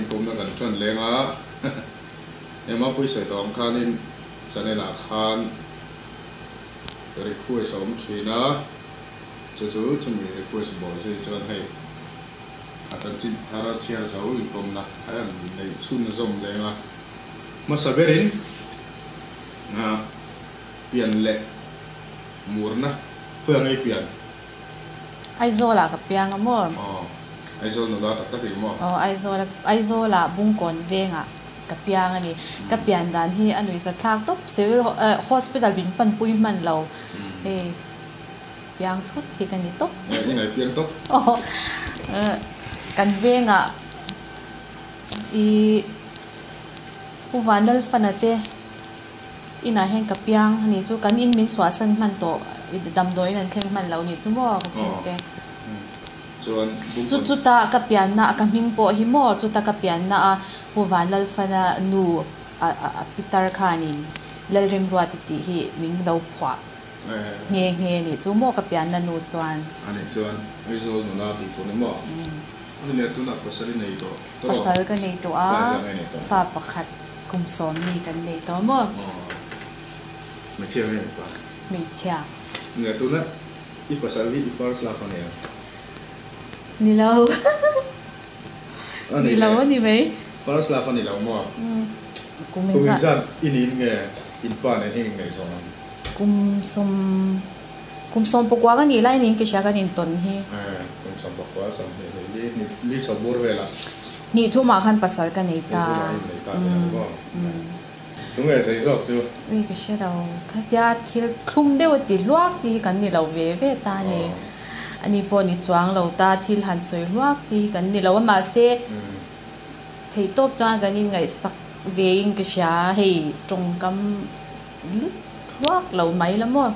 inkawmna kan ṭan leng a, Emma pui sawi tawh ang khanin channel ah khan request a awm ṭhin a, chu chu chumi request bawh zui chuan hei a chanchin thar a chhiar zo inkawmna a rawn neih chhunzawm leng a, hmasa berin pian leh murna khawi ang ei pian? Aizawl ah ka piang a maw? Aw, Aizawl nula tak tak i maw? Aw, Aizawl Aizawl ah Bungkawn veng ah ka piang a ni. Ka pian dan hi a nuihzat thlak tawp, Civil Hospital min panpui hman lo, hei piang thut hi ka ni tawp. Nge i ngaih piang tawp? Aw, kan veng ah i Pu Vanlalfana te Inah hian ka piang a nih chu, kan in min chhuahsan hman tawh, damdawiin an thleng hman lo nih chu maw ka chhungte. Chu chuta ka pianna a ka hming pawh hi maw chuta ka pianna a Pu Vanlalfana nu a pitar khanin Lalremruati tih hi min lo phuah nghe nghe nih chu maw ka pianna nu chuan. A nih chuan Aizawl nula tih tur ni maw? A ni leh tunah pasal i nei tawh tawh. Pasal ka nei tawh a, fa pakhat. Kum sawmni kan nei tawh maw? Aw. Hmeichhia nge mipa? Hmeichhia. Nge tuna i pasal hi i first love a nia? Ni lo. Ni lo a ni mai. First love a ni lo maw? Kum engzat i niin nge in pa nen hi ngaihzawn ang? Kum sawm kum sawm pakua ka nih lai niin ka hria kan intawn hi. Kum 11 20 li li chho bur velah. Hnih thumah khan pasal ka nei ta. Hnih thumah in nei ta tih ang maw? Tunge zei zawk chu? Ui ka hre lo. Khatia thil thlum deuh a ti hluak chi hi kan ni lo ve ve ta a ni. Ani pawh ni chuang lo ta thil han sawi hluak chi hi kan ni lo a mahse theihtawp chuan kan inngaihsak vein ka hria hei tawngkam Lut hluak lo mai la maw?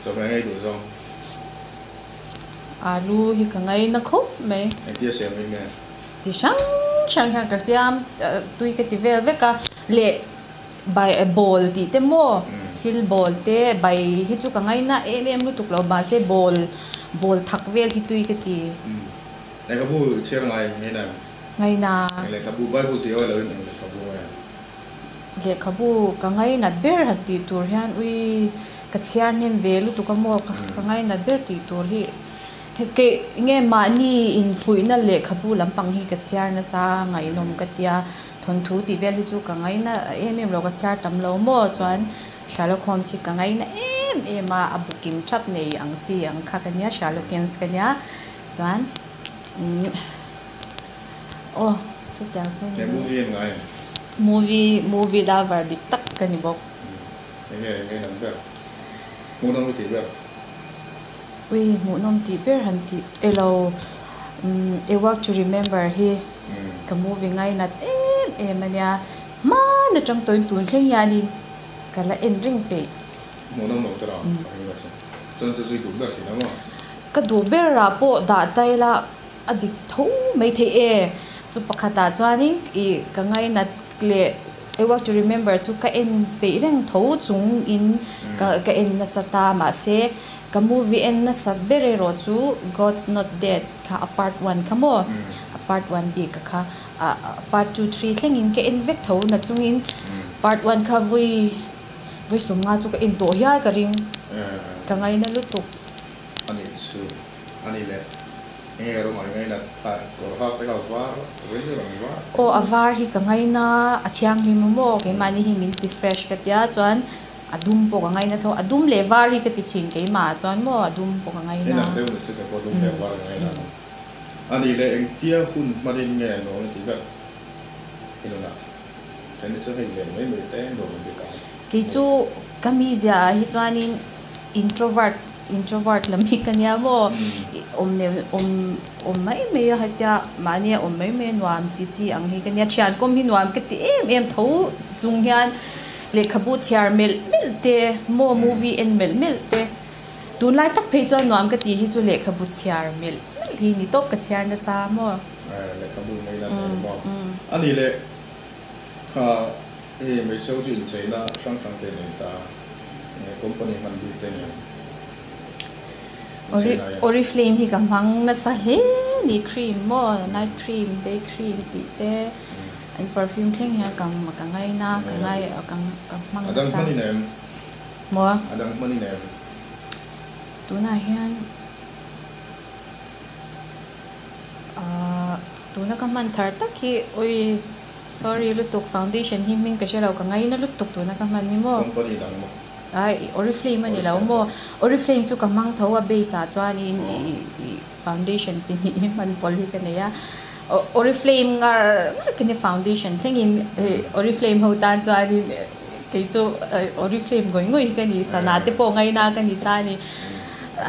Chawhmeh ngei duh zawng. Alu hi ka ngaina khawp mai. Engtia siam in nge? Ti hrang hrang hian ka siam tui ka ti vel vek a, leh bai bawl tih te maw thil bawl te bai hi chu ka ngaina em em lutuk lo mahse bawl bawl thak vel hi tui ka ti. Lehkhabu chhiar ngai ngaina em? Ngaina. Lehkhabu Bible tih awih loin eng lehkhabu nge? Lehkhabu ka ngainat ber han tih tur hian ui ka chhiar hnem ve lutuk a maw ka ngainat ber tih tur hi kei nge mahni infuihna lehkhabu lampang hi ka chhiar nasa ngaihnawm ka tia thawnthu tih vel hi chu ka ngaina em em lo ka chhiar tam lo maw chuan Sherlock Holmes hi ka ngaina em em a a bu kim thap nei ang chi ang kha ka nia Sherlock Holmes ka nia chuan umm. Aw chutiang chu ni. Movie en ngai em? Movie movie lover dik tak ka ni bawk. Enge enge lam ber? Hmuhnawm i tih ber? Ui hmuhnawm tih ber han tih elo A Walk to Remember hi ka movie ngainat em em a nia. Hman atang tawhin tun thleng hianin ka la en reng peih. Hmuhnawm lo tawh a, ka ring lo chu. Chuan chu chu i duh ber thin a maw? Ka duh berah pawh dah ta ila. A dik tho mai thei e. Chu pakhatah chuanin ih ka ngainat leh I want to remember chu ka en peih reng tho chung in ka ka en nasa ta mahse ka movie en nasat ber erawh chu God's Not Dead kha a part one kha maw a part one bik a kha a part two three thlengin ka en vek tho na chungin part one kha vui vui sawmnga chu ka en tawh hial ka ring ka ngaina lutuk. A nih chu a ni leh. Enge rawng ai ngaina kha kawr hak te kha a var reng reng var. Aw a var hi ka ngaina a thianghlim a maw keimahni hi min ti fresh ka tia chuan a dum pawh ka ngaina tho a dum leh var hi ka ti thin keimah ah chuan maw a dum pawh ka ngaina. Inang deuh ni chu kei pawh dum leh var ka ngaina ang. A nih leh engtia hun hmanin nge nuam i tih ber i nunah then hi chu hei len mai mai te nuam an ti ta. Kei chu ka mizia ah hi chuanin introvert Introvert lam hi ka nia maw? Awm neu awm awm mai mai a hetia mahnia awm mai mai a nuam ti chi ang hi ka nia. Thian kawm hi nuam ka ti em em tho chung hian lehkhabu chhiar melh melh te maw movie en melh melh te tunlai tak phei chuan nuam ka tih hi chu lehkhabu chhiar melh melh hi ni tawp ka chhiar nasa maw? Lehkhabu mai la ni maw? A nih leh kha hei hmeichhe ho chu incheina hrang hrang te nei ta. Company hman bik te nen Oriflame hi ka hmang nasa hle ni cream maw night cream day cream tih te an perfume thleng hian ka ka ngaina ka ngai ka ka hmang nasa. Maw? A dang hman i nei em? Tunah hian ahh tuna ka hman thar tak hi ui sorry lutuk foundation hi hming ka hre lo ka ngaina lutuk tuna ka hman hi maw? Company dang maw? Ai Oriflame a ni lo maw? Oriflame chu ka hmang tho a base ah chuanin ih foundation chi hnih hi hman pawl hi ka nei a Oriflame ngar ngar ka ni foundation thlengin Oriflame ho tan chuanin Kei chu Oriflame ngawih ngawih hi ka ni, sana te pawh ngaina ka ni ta a ni.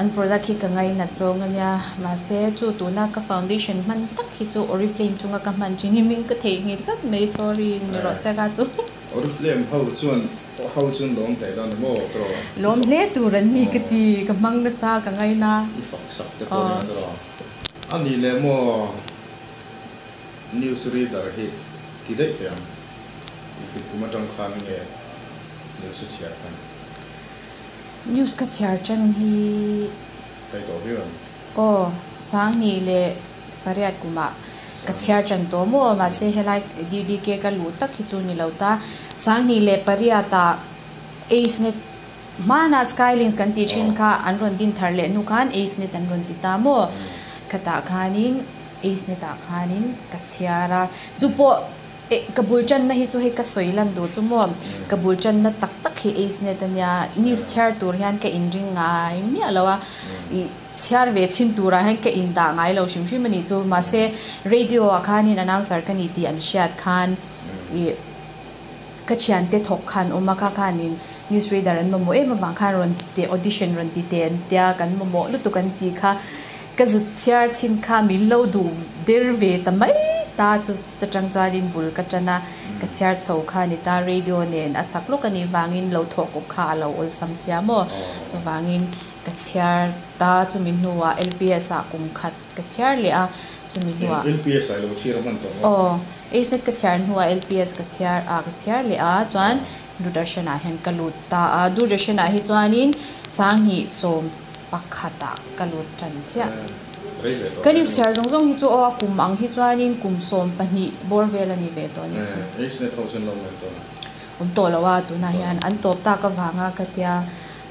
An product hi ka ngainat zawng a nia, mahse chu tuna ka foundation hman tak hi chu Oriflame chunga ka hman thin hi hming ka theihnghilh tlat mai, sorry ni rawh se ka chu. Oriflame ho chuan ho chuan lawm hle dawn ni maw tawh? Lawm hle tur an ni ka ti, ka hmang nasa ka ngaina. I fak sak te pawh nia tawh. A nih leh maw news reader hi ti daih teh ang. Engtik kum atang khan nge news i chhiar khan? News ka chhiar tan hi. Rei tawh viau em? Aw, Sanghnih leh pariat kumah ka chhiar tan tawh maw? Mahse helai DDK ka luh tak hi chu ni lo ta. Sanghnih leh pariatah Acenet hmanah Skylinks kan tih thin kha an rawn din thar leh hnu khan Acenet an rawn ti ta maw? Khatah khanin Acenet ah khanin ka chhiar a, chu pawh. Eh, ka bul tanna hi chu hei ka sawi lan duh chu maw? Ka bul tanna tak tak hi Acenet a nia, news chhiar tur hian ka inring ngai miah lo a, ih chhiar ve chhin turah hian ka indah ngai lo hrim hrim a nih chu. Mahse, radio ah khanin announcer ka ni tih an hriat khan ih ka thiante thawk khan awm a, kha khanin news reader an mamawh em avang khan rawn ti teh, audition rawn ti teh an tia, kan mamawh lutuk an ti kha. Ka zut chhiar chhin kha min lo duh der ve ta mai ta chu. Ta tang chuanin bul ka tan a, ka chhiar chho kha a ni ta, radio nen a chak lawk a nih vangin lo thawh kawp kha a lo awlsam sia maw? Chuvangin ka chhiar ta, chumi hnuah LPS ah kum khat ka chhiar leh a, chumi hnuah. LPS ah i lo chhiar a hman tawh maw? Aw, Acenet ka chhiar hnuah LPS ka chhiar ah ka chhiar leh a, chuan Doordarshan ah hian ka lut ta a, Doordarshan ah hi chuanin Sanghnih 11 ah ka lut tan chiah. Ka news chhiar zawng zawng hi chu aw a kum ang hi chuanin kum 12 bawr vel a ni ve tawh a nih chu. Awm tawh lo a tunah hian an tawp tak avanga ka tia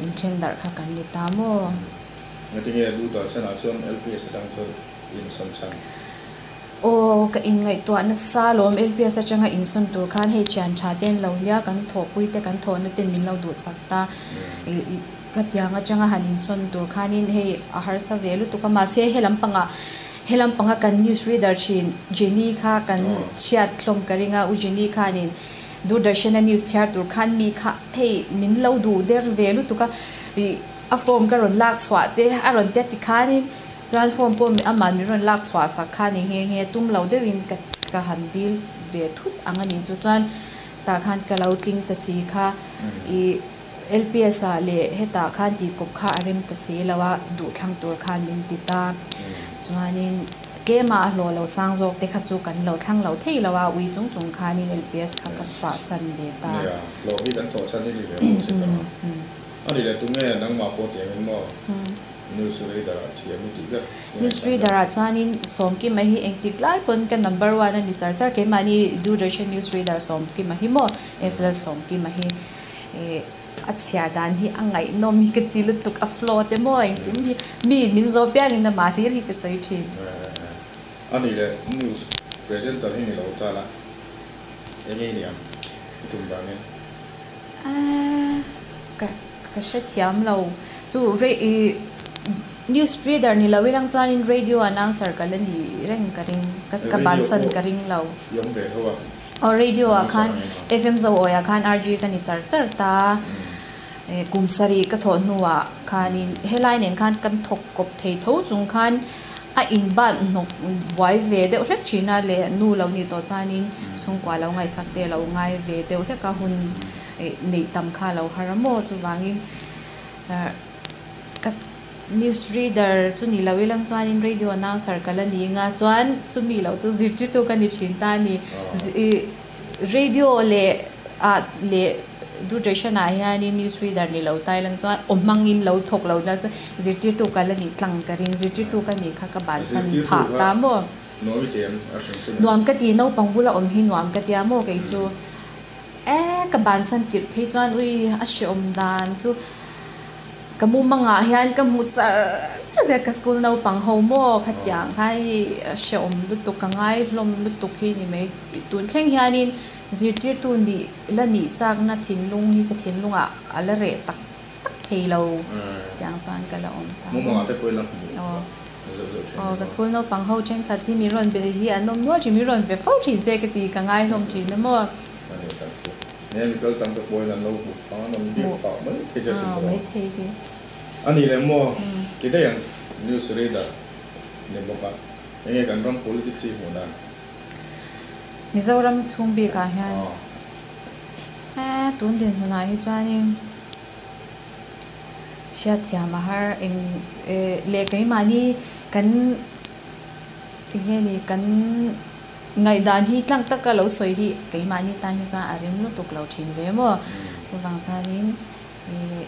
inthen darh kha kan ni ta maw. Ngatinge Doordarshan ah chuan LPS atang chuan insawn chhan? Aw ka inngaihtuah nasa lawm LPS atanga insawn tur khan hei thian tha te an lo hlia kan thawhpui te kan thawhna ten min lo duhsak ta. Ka tiang atanga han insawn tur khanin hei a harsa ve lutuk a, mahse he lampangah he lampanga kan news reader thin Jenny kha kan chhiat hlawm ka ring a, U Jenny khanin Doordarshan-a news chhiar tur khan mi kha hei min lo duh der ve lutuk a, ih a form ka rawn lak chhuah che a rawn tia ti khanin chuan form pawh amah min rawn lak chhuah sak kha ni nghe nghe tum lo deuhin ka ka han dil ve thut ang a nih chu chuan tah khan ka lo tling ta si kha ih. LPS ah leh hetah khan tih kawp kha a rem ta si lo a, duh thlang tur khan min ti ta. Chuanin keimah a hlawh lo sang zawk te kha chu kan lo thlang lo thei lo a, ui chung chung khanin LPS kha ka chhuah san ve ta. Nia, hlawh hi kan thawh chhan hi ni ve bawk si ta. A ni leh tunge nangmah pawh tiangin maw? News reader ah thiam i tih vek. News reader ah chuanin Sawmkima hi engtik lai pawn ka number one a ni char char, keimahni Doordarshan news reader Sawmkima hi maw FL Sawmkima hi. A chhiar dan hi a ngaihnawm hi ka ti lutuk, a flow te maw engkim hi mi min zawh piangin amah hlir hi ka sawi thin. A nih leh news presenter hi ni lo ta la, eng nge i nih ang i tum danin? Ka ka hrethiam lo, chu news reader ni lo ilang chuanin radio announcer ka la ni reng ka ring, ka bansan ka ring lo. I awm ve tho a. Aw radio ah khan FM Zoawi ah khan RG ka ni char char ta kum sarih ka thawh hnuah khanin helai nen khan kan thawk kawp thei tho chung khan a in bat hnawk buai ve deuh hlek thin a leh nu lo nih tawh chuanin chhungkua lo ngaihsak te lo ngai ve deuh hlek a hun neih tam kha a lo har a maw chuvangin ka News reader chu ni lo ilang chuanin radio announcer ka la ni nga chuan chumi loh chu zirtirtu ka ni thin ta a ni. Radio leh ah leh Doordarshan ah hianin news reader ni lo ta ilang chuan aw hmangin lo thawk lo ila chuan zirtirtu ka la nih tlang ka ring, zirtirtu ka nih kha ka bansan phah ta maw? Nuam ka ti, naupang bula awm hi nuam ka tia maw kei chu? E ka bansan tirh phei chuan ui a hreawm dan chu ka mumangah hian ka hmu char char zel ka school naupang ho maw khatiang kha hei a hreawm lutuk ka ngai hlawm lutuk hi ni mai tun thleng hianin zirtirtu nih la nih chakna thinlung hi ka thinlungah a la reh tak tak thei lo tiang chuan ka la awm ta. Mumangah te pawh i la hmu zeuh zeuh thin ni maw? Ka school naupang ho thenkhat hi min rawn be hi an awm nual thin, min rawn be fo thin se ka ti, ka ngai hlawm thin a maw? A ni tak chu. Nge mi kal tam te pawhin an lo hmuh khan an biak phah mai thei che sin mai thei hi. A ni leh maw? Ti daih ang news reader ni bawk a, enge kan ram politics hi hmuh dan? Mizoram chhung bikah hian tun dinhmunah hi chuanin hriatthiam a har eng leh keimahni kan enge ni kan ngaihdan hi tlang taka lo sawi hi keimahni tan hi chuan a rem lutuk lo thin ve maw chuvang chuanin ih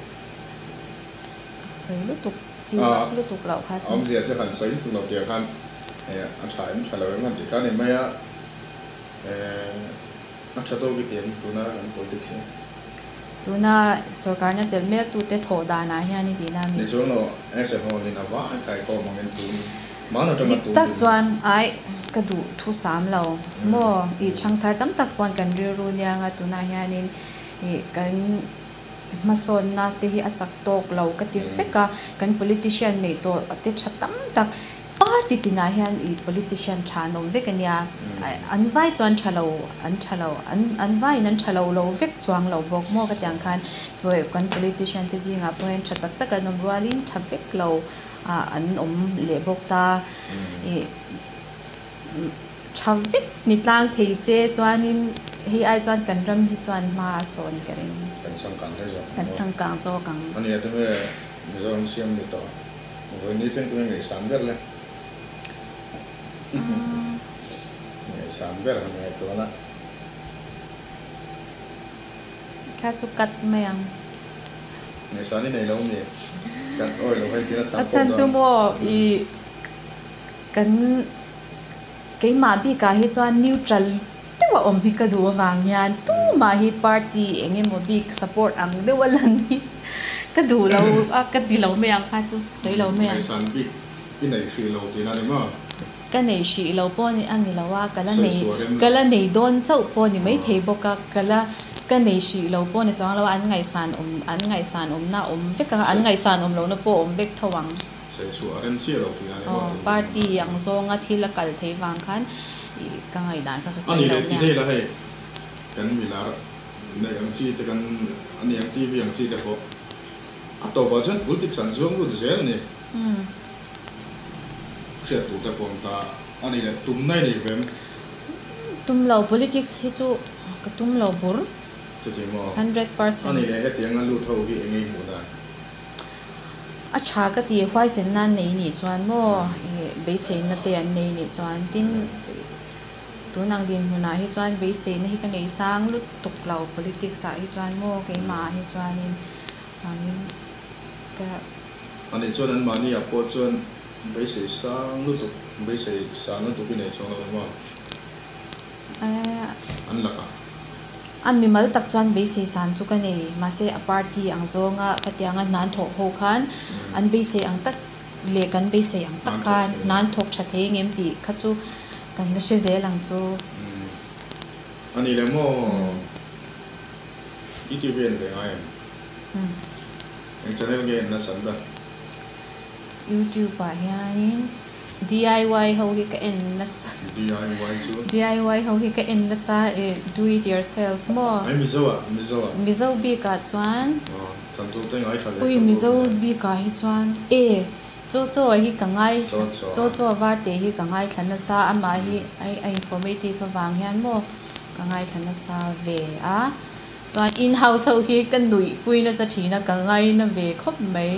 sawi lutuk chi vak lutuk loh kha chu. Awmzia chu han sawi lutuk lo tih ah khan a tha em tha lo em han tih kha a ni mai a. A tha tawk i ti em tuna kan politics hi? Tuna sorkarna chelh meltute thawh danah hian i tihna a mi? Ni chuang lo, Ese Hall-in a vai kai khawm angin tun hman atanga Dik tak chuan ai ka duh thu sam lo maw? I chhang thar tam tak pawn kan rilru nia nga tunah hianin i kan hmasawnna te hi a chak tawk lo ka ti vek a, kan politician neih tawh te tha tam tak Party tinah hian i politician tha an awm vek a nia, an vai chuan tha lo an tha lo, an vaiin an tha lo lo vek chuang lo bawk maw ka tiang khan kan politician te zingah pawh hian tha tak tak an awm rualin tha vek lo an awm leh bawk ta. I tha vek ni tlang thei se chuanin hei ai chuan kan ram hi chuan hma a sawn ka ring. Kan changkang hle zawk ang maw? Kan changkang zawk ang. A nia tunge Mizoram siam ni tawh? Vawiin thleng tunge ngaihsan ber le? Ngaihsan ber han ngaihtuahna. Kha chu cut mai ang. Ngaihsan i nei lo mi? Cut awi lo hei tina tam pawh dawn. A chhan chu maw i kan keimah bikah hi chuan neutral deuh a awm hi ka duh avang hian tumah hi party eng emaw bik support ang deuh a lan hi ka duh lo a ka ti lo mai ang kha chu sawi lo mai ang. Ngaihsan bik i nei hrih lo tihna ni maw? Ka nei hrih lo pawh a ni lo a, ka la nei ka la nei dawn chauh pawh ni maithei bawk a, ka la ka nei hrih lo pawh ni chuang lo a, an ngaihsan awm an ngaihsan awmna a awm vek a, an ngaihsan awm lohna pawh a awm vek tho ang. Sawichhuah a rem chiah lo tih a ni maw tun Party ang zawnga thil a kal thei vang khan ka ngaihdan kha ka sawi lo nia. Ani leh ti hle la hei kan milar neih ang chi te kan ani ang TV ang chi te pawh a tawpah chuan politics an zuang lut zel a ni. Hriat tur te pawh an ta ani leh tumna i nei ve em? Tum lo politics hi chu ka tum lo bur. Chuti maw? 100%. Ani leh hetiang a lut ho hi eng nge i hmuh dan? A tha ka ti, huaisenna an nei nih chuan maw ih beiseina te an nei nih chuan tin tun ang dinhmunah hi chuan beiseina hi ka nei sang lutuk lo politics ah hi chuan maw keimah ah hi chuanin vangin ka. A nih chuan an mahni ah pawh chuan beisei sang lutuk beisei sang lutuk i nei chuang lo maw? An lakah. A mimal tak chuan beisei san chu ka nei, mahse a party ang zawnga khatianga hna an thawk ho khan an beisei ang tak leh kan beisei ang tak khan hna an thawk tha thei engem tih kha chu kan la hre zel ang chu. A ni le maw? I ti ve en ve ngai em? Eng channel nge en nasa an ber? YouTube ah hianin. DIY ho hi ka en nasa. DIY chu? DIY ho hi ka en nasa e do it yourself maw? Ai Mizo ah, Mizo ah. Mizo bik ah chuan. Aw, than tu te ngai tha ve Ui Mizo bik ah hi chuan e Chaw chaw hi ka ngai Chaw chaw varte hi ka ngaithla nasa amah hi a informative avang hian maw ka ngaithla nasa ve a. Chuan in house ho hi ka nuih pui nasa thin a, ka ngaina ve khawp mai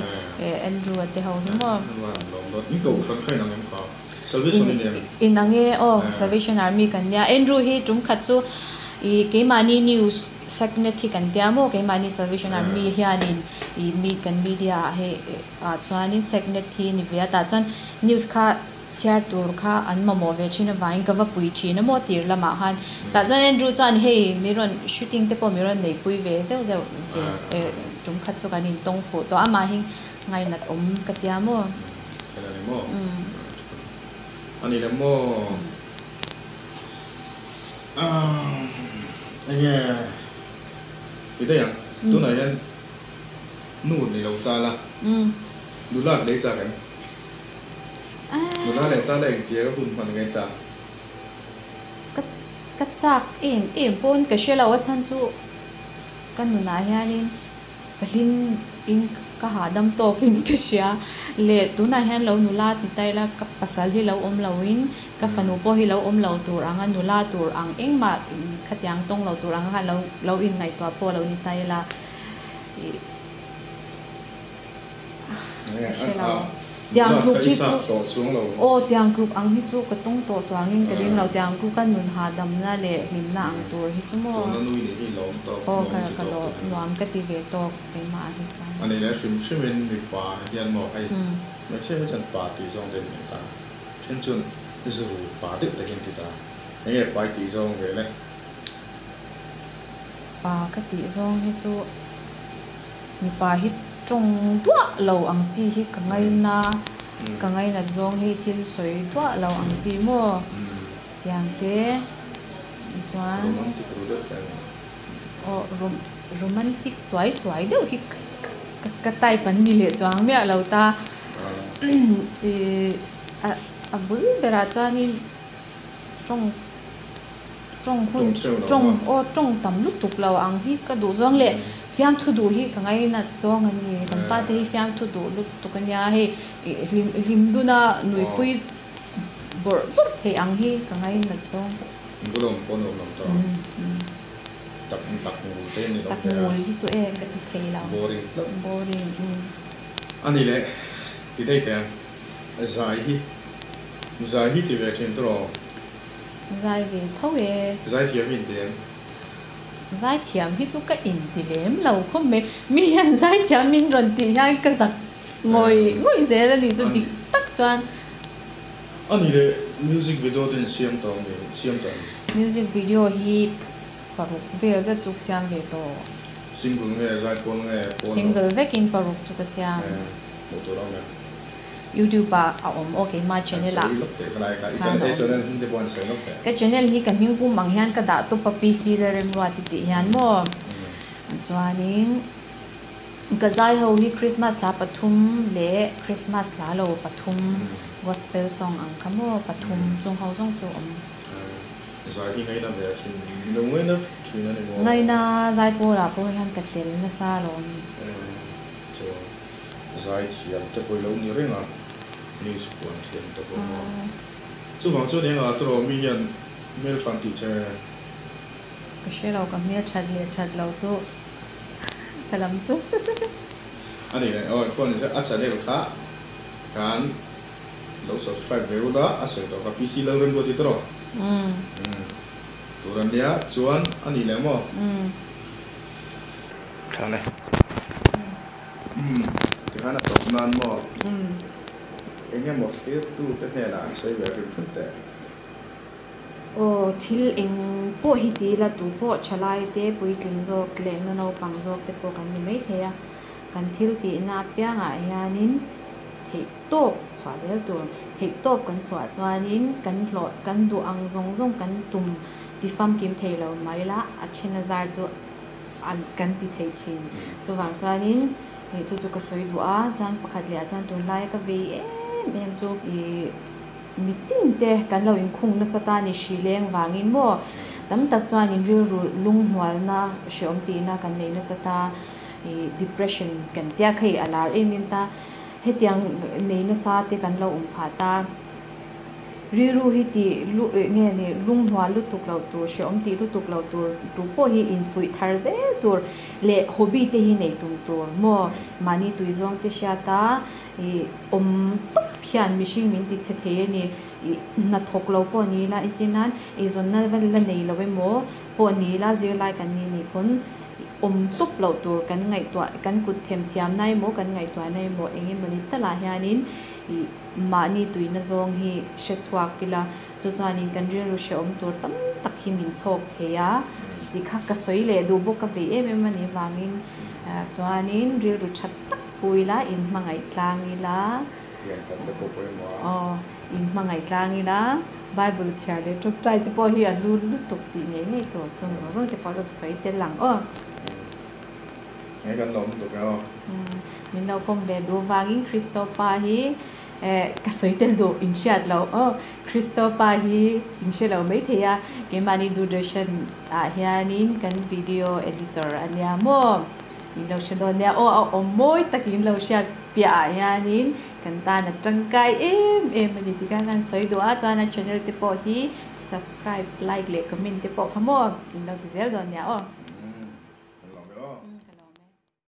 Andrew a te ho hi maw. In ang e aw, Salvation Army kan nia. Andrew hi tum khat chu I keimahni news segnet hi kan tia maw keimahni Salvation Army hianin i mi kan media ah hei ah chuanin segnet hi ni ve a tah chuan news kha chhiar tur kha an mamawh ve thin avangin ka va pui thin a maw tir lamah khan tah chuan Andrew chuan hei mi rawn shooting te pawh mi rawn neihpui ve zeuh zeuh ve tum khat chu kan intawng fuh tawh amah hi ngainat awm ka tia maw. A ni le maw? Enge ti daih ang, tunah hian nu ni lo ta la, nula lei chak em? Nula leh ta la engtia ka hun hman nge chak? Ka chak em em pawn ka hre lo a chhan chu ka nunah hianin Ka hlim in ka hahdam tawk in ka hria. Leh tunah hian lo nula ti ta ila ka pasal hi lo awm lo in ka fanu pawh hi lo awm lo tur ang a, nula tur ang engmah khatiang tawng lo tur ang khan lo lo in ngaihtuah pawh lo ni ta ila ih ka hre lo. Tiang tluk hi chu aw tiang tluk ang hi chu ka tawng tawh chuangin ka ring lo tiang tluk a nun hahdamna leh hlimna ang tur hi chu maw aw ka ka lo nuam ka ti ve tawk keimah ah hi chuan. Ani leh hrim hrimin mipa hian maw hei hmeichhia hi chuan pa tih zawng te an nei ta then chuan zuru pa deuh takin ti ta enge pai tih zawng ve le. Pa ka tih zawng hi chu. Mipa hi tawng duah lo ang chi hi ka ngaina, ka ngainat zawng hi thil sawi duah lo ang chi maw? Tiang te chuan aw romantic chuai chuai deuh hi ka type an ni leh chuang miah lo ta. Ih a bul berah chuanin tawng. Tawng hun tawng aw tawng tam lutuk lo ang hi ka duh zawng leh fiamthu duh hi ka ngainat zawng a ni. Kan pa te hi fiamthu duh lutuk a nia hei hlim hlim duna nuipui bawrh bawrh theih ang hi ka ngainat zawng. Bulawm pawh nuam lo tawh ang. Tak tak ngul te ni lo Tak ngul hi chu e ka ti thei lo. Boring tlat. Boring umm. A ni leh ti daih teh ang. Zai hi zai hi ti ve thin tawh. Zai ve tho e. Zai thiam i inti em? Zai thiam hi chu ka inti lem lo khawp mai. Mi hian zai thiam min rawn tih hian ka zak ngawih ngawih zel a ni chu dik tak chuan. A ni leh music video te in siam tawh ang em? Siam tawh em? Music video hi paruk vel zet chu ka siam ve tawh. Single nge zai pawl nge pawl lo? Single vekin paruk chu ka siam. Hmuh tur a awm em? Youtube ah a awm aw keimah channel ah khan a awm. Ka channel hi ka hming pum ang hian ka dah tawp a PC Lalremruati tih hian maw chuanin ka zai ho hi Christmas hla pathum leh Christmas hla lo pathum gospel song ang kha maw pathum chung ho zawng chu awm. Ngaina zai pawlah pawh hian ka tel nasa alawm. Zai thiam te pawh i lo ni reng a, news puan thiam te pawh maw. Chuvang chuan eng ah tawh mi hian hmel than tih che. Ka hre lo, ka hmel that leh that lo chu ka lam chu. A ni leh aw, pawh ni se a channel kha kan lo subscribe ve ula a sawi tawh kha PC Lalremruat i tawh. Umm tur a nia chuan a ni leh maw. Tha le. Umm, tikhan a tawp nan maw? Eng emaw thlirtu te hnenah an sawi ve hrim hrim teh. Aw, thil eng pawh hi ti ila tu pawh thalai te, puitling zawk leh na naupang zawk te pawh kan ni maithei a. Kan thil tihna apiangah hianin theih tawp chhuah zel tur. Theih tawp kan chhuah chuanin kan hlawh, kan duh ang zawng zawng kan tum ti famkim thei lo mai la, a then a zar chu an kan ti thei thin. Chuvang chuanin ih chu chu ka sawi duh a, chuan pakhat leh ah chuan tunlai ka vei em em chu ih mitin te kan lo inkhung nasa ta ni hri leng vangin maw tam tak chuan in rilru lunghnualna hreawm tihna kan nei nasa ta ih depression kan tia kha ih a lar em em ta hetiang nei nasa te kan lo awm phah ta. Rilru hi tih lu eh nge ni lunghnual lutuk loh tur, hrehawm tih lutuk loh tur, tu pawh hi infuih thar zel tur leh hobby te hi nei tum tur maw? Mahni tui zawng te hriat a ih awm tawp Hian mihring min ti chhe thei a ni. Ih hna thawk lo pawh ni ila entir nan eizawnna vel la nei lo emaw pawh ni ila zirlai kan ni nih pawn awm tawp loh tur kan ngaihtuah kan kut them thiamna emaw kan ngaihtuahna emaw eng emaw ni talah hianin ih mahni tuina zawng hi hre chhuak ila chu chuanin kan rilru hrehawm tur tam tak hi min chhawk thei a tih kha ka sawi leh duh bawk a vei em em a nih vangin chuanin rilru tha tak Pu ila, in hmangaih tlang ila. Hian khat te pawh pawimawh a. Aw, in hmangaih tlang ila, Bible chhiar leh tawngtai te pawh hi a lu lutuk tih ngei ngei tur chung zawng zawng te pawh chu ka sawi tel ang aw. Nge kan lo awm tuk e aw. Min lo kawm ve duh vangin Kristo pa hi ka sawi tel duh in hriat loh aw. Kristo pa hi in hre lo maithei a, keimahni Doordarshan ah hianin kan video editor a nia maw. In lo hre dawn nia aw a awm mawi takin lo hriat piah ah hianin kan tan a tangkai em em a ni tih khan kan sawi duh a, chuan a channel te pawh hi subscribe, like leh comment te pawh kha maw in lo ti zel dawn nia aw.